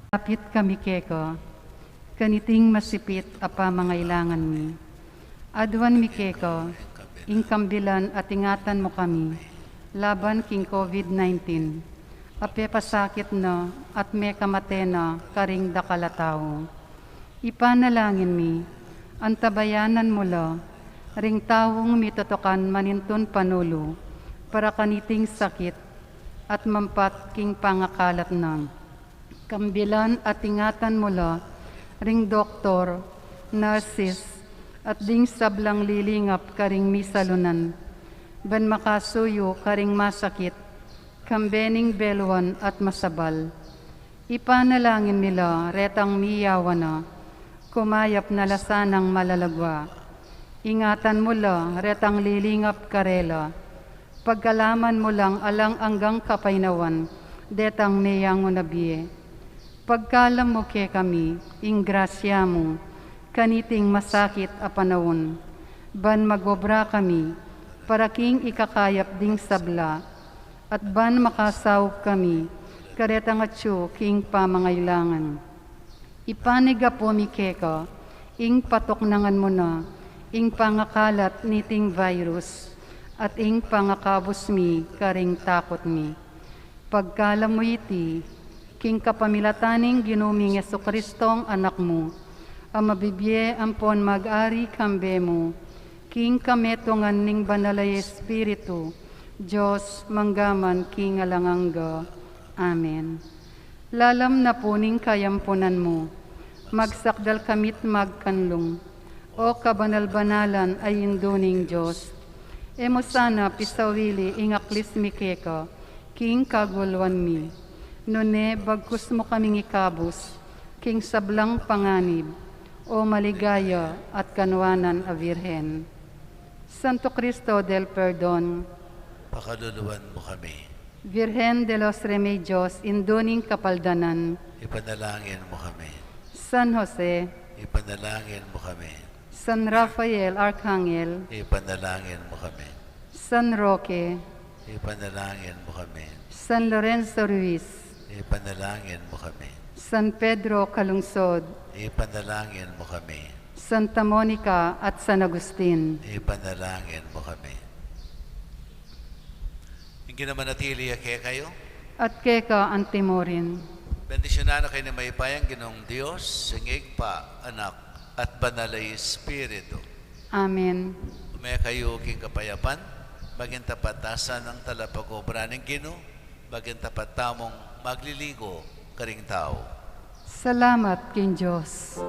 Lapit kami keka. Kaniting masipit a pamangailangan mi, aduan mi keka ing kambilan at ingatan mu kami laban king COVID nineteen a pepasakit na at mekamate na karing dakal a tau. Ipanalangin mi, antabayanan mu la ring taung mitutukan manintun panulu para kaniting sakit at mampat king pangakalat na. Kambilan at ingatan mu la ring doktor, nurses, at ding sablang lilingap karing misalunan, ban makasuyu karing masakit, kambe ning beluan at masabal. Ipanalangin mi la retang miyawa na, kumayap na la sanang malalagwa. Ingatan mu la retang lilingap karela, pagkalaman mu lang alang anggang kapaynawan detang meyangu na bie. Pagkalam mu kekami ing grasya mu kaniting masakit a panaun, ban magobra kami para king ikakayap ding sabla, at ban makasaup kami karetang atyu king pamangailangan. Ipanigapu mi keka ing patuknangan mu na ing pangakalat niting virus at ing pangakabus mi karing takut mi. Pagkalam mu iti king kapamilatan ning Ginu ming Jesucristong Anak mu, a mabibie ampon mag-ari kambe mu king kametungan ning Banal a Espiritu, Dios, mangga man king alang angga. Amen. Lalam na pu ning kayampunan mu, magsakdal kami't magkanlung, O kabanal-banalan a Indu ning Dios. E mu sana pisawili ing aklis mi keka king kaguluan mi, nune bagkus mu kaming ikabus king sablang panganib, O maligaya at kanuanan a Virgen. Santo Cristo del Perdon, pakaluluan mu kami. Virgen de los Remedios, Indu ning Kapaldanan, ipanalangin mu kami. San Jose, ipanalangin mu kami. San Rafael Arcangel, ipanalangin mu kami. San Roque, ipanalangin mu kami. San Lorenzo Ruiz, ipanalangin mu kami. San Pedro Calungsod, ipanalangin mu kami. Santa Monica at San Agustin, ipanalangin mu kami. Ing Ginu manatili ya kekayu. At keka antimurin. Bendisyunan na kayu ning mayupayang Ginung Dios, ing Ibpa, Anak, at Banal a Espiritu. Amen. Ume kayu king kapayapan, maging tapat tasa ning talapag-obra ning Ginu, maging tapat tamung magliligo karing tau. Salamat king Dios.